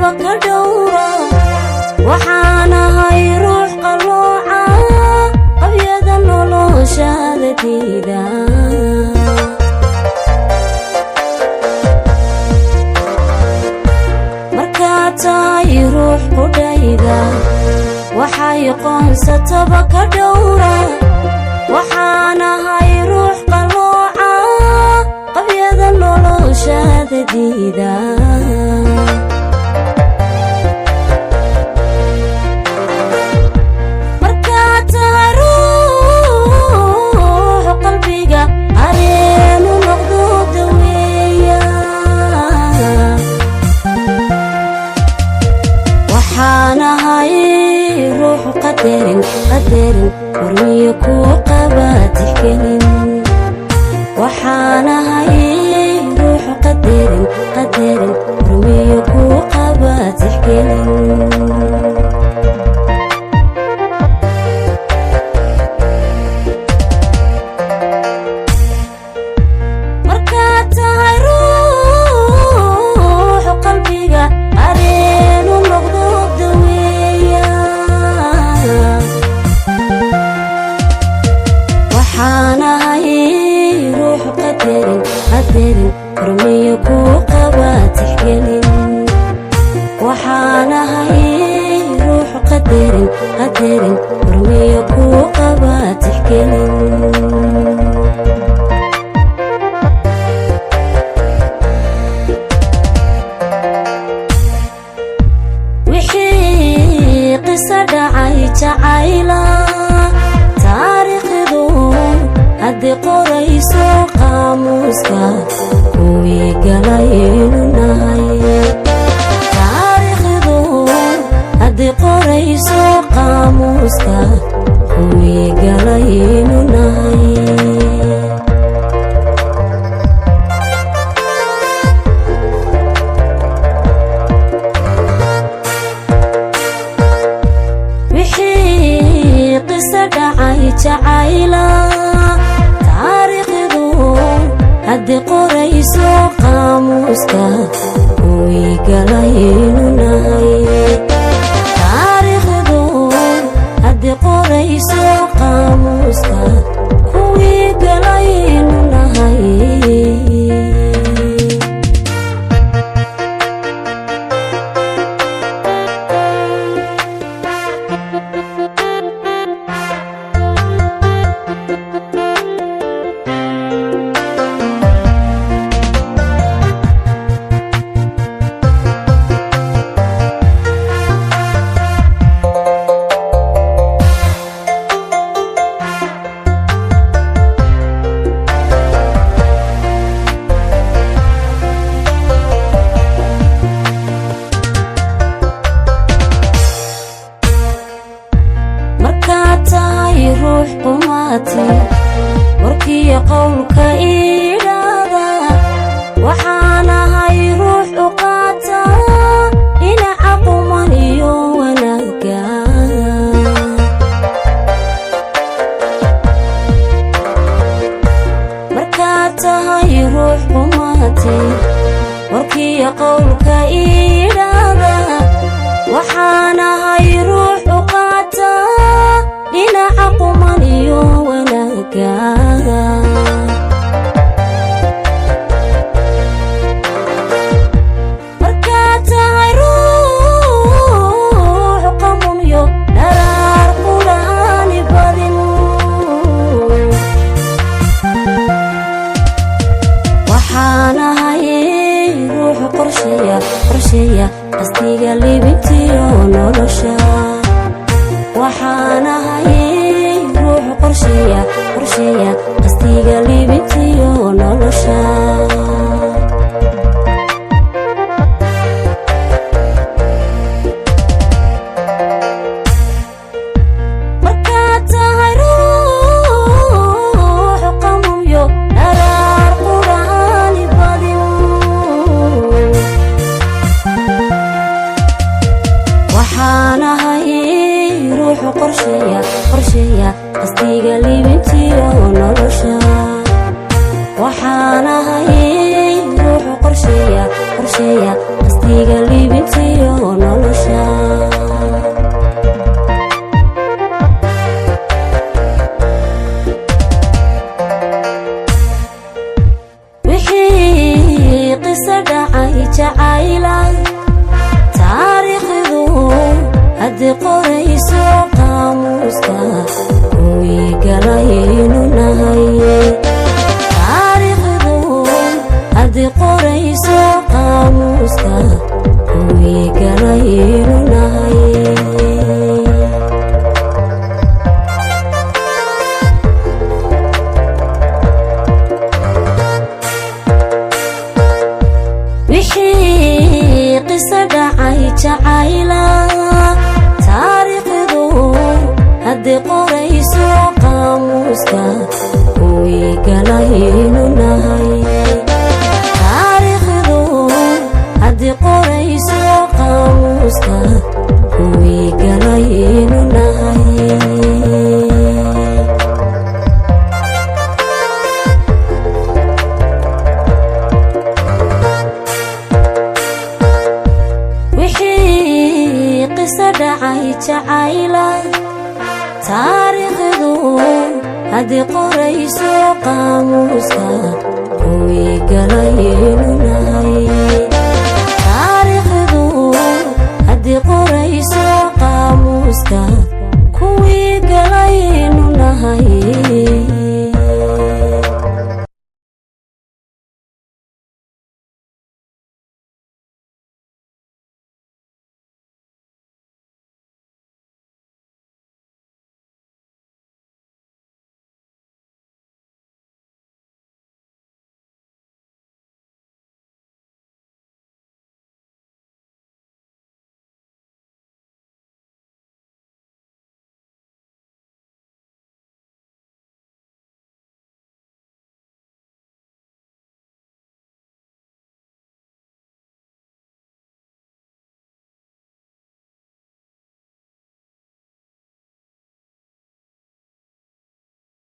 Qoonsataba ka dhowra. Waxaan ahay ruux qalooca, qabyada noloshaada diida. Markaad tahay ruux qudhayda, waxay qoonsataba ka dhowra. Waxaan ahay ruux qalooca, qabyada noloshaada diida. Markaad tahay ruux qalbiga areenu noqdo daweeya. Waxaan ahay ruux qadarin, qadarin hormiyo kuu qaba tixgelin. Waxaan ahay ruux qadarin, qadarin hormiyo kuu qaba tixgelin. Markaad tahay ruux qalbiga areenu noqdo daweeya. Waxaan ahay ruux qadarin, qadarin hormiyo kuu qaba tixgelin. Waxaan ahay ruux qadarin, qadarin hormiyo kuu qaba tixgelin. Wixii qiso dhacay jacayla, taariikhdu haddii qorayso qaamuuska, kuwii galaynu nahay. Taariikhdu haddii qorayso qaamuuska, kuwii galaynu nahay. Wixii qiso dhacay jacayla, taariikhdu haddii qorayso qaamuuska, kuwii galaynu nahay. Taariikhdu haddii qorayso qaamuuska, kuwii galaynu nahay. Markaad tahay ruux qumaati, warkiyo qowlka iidhaada. Waxaan ahay ruux u qaata dhinaca quman iyo wanaagga. Markaad tahay ruux qumaati, warkiyo qowlka iidhaada. Waxaan ahay ruux u qaata dhinaca quman iyo wanaagga. Markaad tahay ruux qamunyo, dharaar qudhaani badin. Waxaan ahay ruux qorsheeya, qorsheeya qasdiga libintiyo nolosha. Waxaan ahay ruux qorsheeya, qorsheeya qasdiga libintiyo nolosha. Markaad tahay ruux qamumyo, dharaar qudhaani badin. Waxaan ahay ruux qorsheeya, qorsheeya qasdiga libintiyo nolosha. Waxaan ahay ruux qorsheeya, qorsheeya qasdiga libintiyo Jacayla taariikhdu haddii qorayso qaamuuska, kuwii galaynu nahay. Taariikhdu haddii qorayso qaamuuska, kuwii galaynu nahay. Wixii qiso dhacay jacayla taariikhdu haddii qorayso qaamuuska, kuwii galaynu nahay.